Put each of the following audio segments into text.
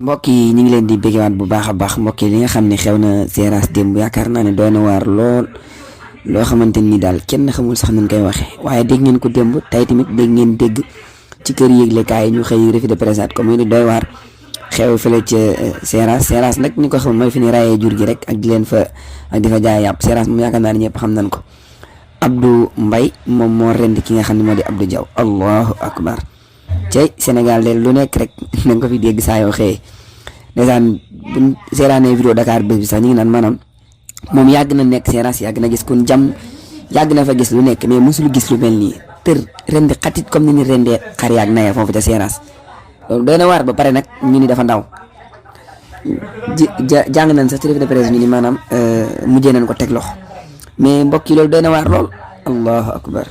mbokk yi ñu ngi leen di béggewaat bu baax a baax mbokk yi li nga xam ne xew na Seras démb yaakaar naa ne doy na waar lool loo xamante ni daal kenn xamul sax nuñ koy waxee waaye dégg ngeen ko démb tey tamit dégg ngeen dégg ci kër yëglekaay yi ñu xëy revue de presse comme ni doy waar xew fële ca Seras nag ñu ko xam mooy fi ni rayee jur gi rek ak di leen fa ak di fa jaay yàpp Seras moom yaakaar naa ne ñëpp xam nañ ko Abdou Mbaye moom moo rend ki nga xam ne moo di Abdou Diaw allahu akbar cey Sénégal de lu nekk rek na nga ko fi dégg saa yoo xëyee ndeysaan buñ seeraanee vidéo Dakar bés bi sax ñu ngi naan maanaam moom yàgg na nekk Seras yàgg na gis kun jam yàgg na fa gis lu nekk mais mosul gis lu mel nii tër rendi xatit comme ni ni rendee xar yaag naye foofu ca Seras loolu doy na waar ba pare nag ñu ni dafa ndaw jàng nañ sax ci revue de presse ñu ni maanaam mujjee nañ ko teg loxo mais mbokk yi loolu doy na waar lool allahu akbar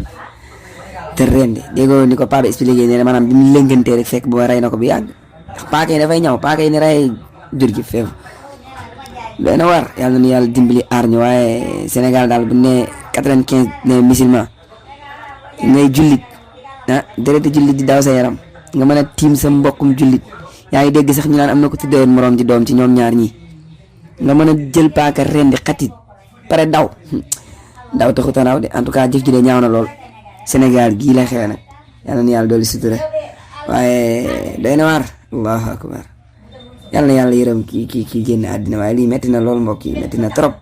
te rendi déggoo ni ko paa bi expliqué ne maanaam bi mu lëngantee rek fekk boo rey na ko bu yàgg ndax paaka yi dafay ñaw paaka yi ni rey jur gi feefu doy na waar yàlla na yàlla dimbali aar ñu waaye Sénégal daal bu ne 95 ne musulman ngay jullit deret jullit di daw sa yaram nga mën a tiim sa mbokkum jullit yaa ngi dégg sax ñu naan am na ko tuddewoon moroom ji doom ci ñoom ñaar ñi nga mën a jël paaka rendi xatit pare daw taxut a naaw de en tout cas jëf ji de ñaaw na lool Sénégal gii la xew nag yàlla na yàlla dolli sutura waaye doy na waar allahu akbar yàlla na yàlla yërëm kii génn àddina waaye lii metti na lool mbokk yi metti na trop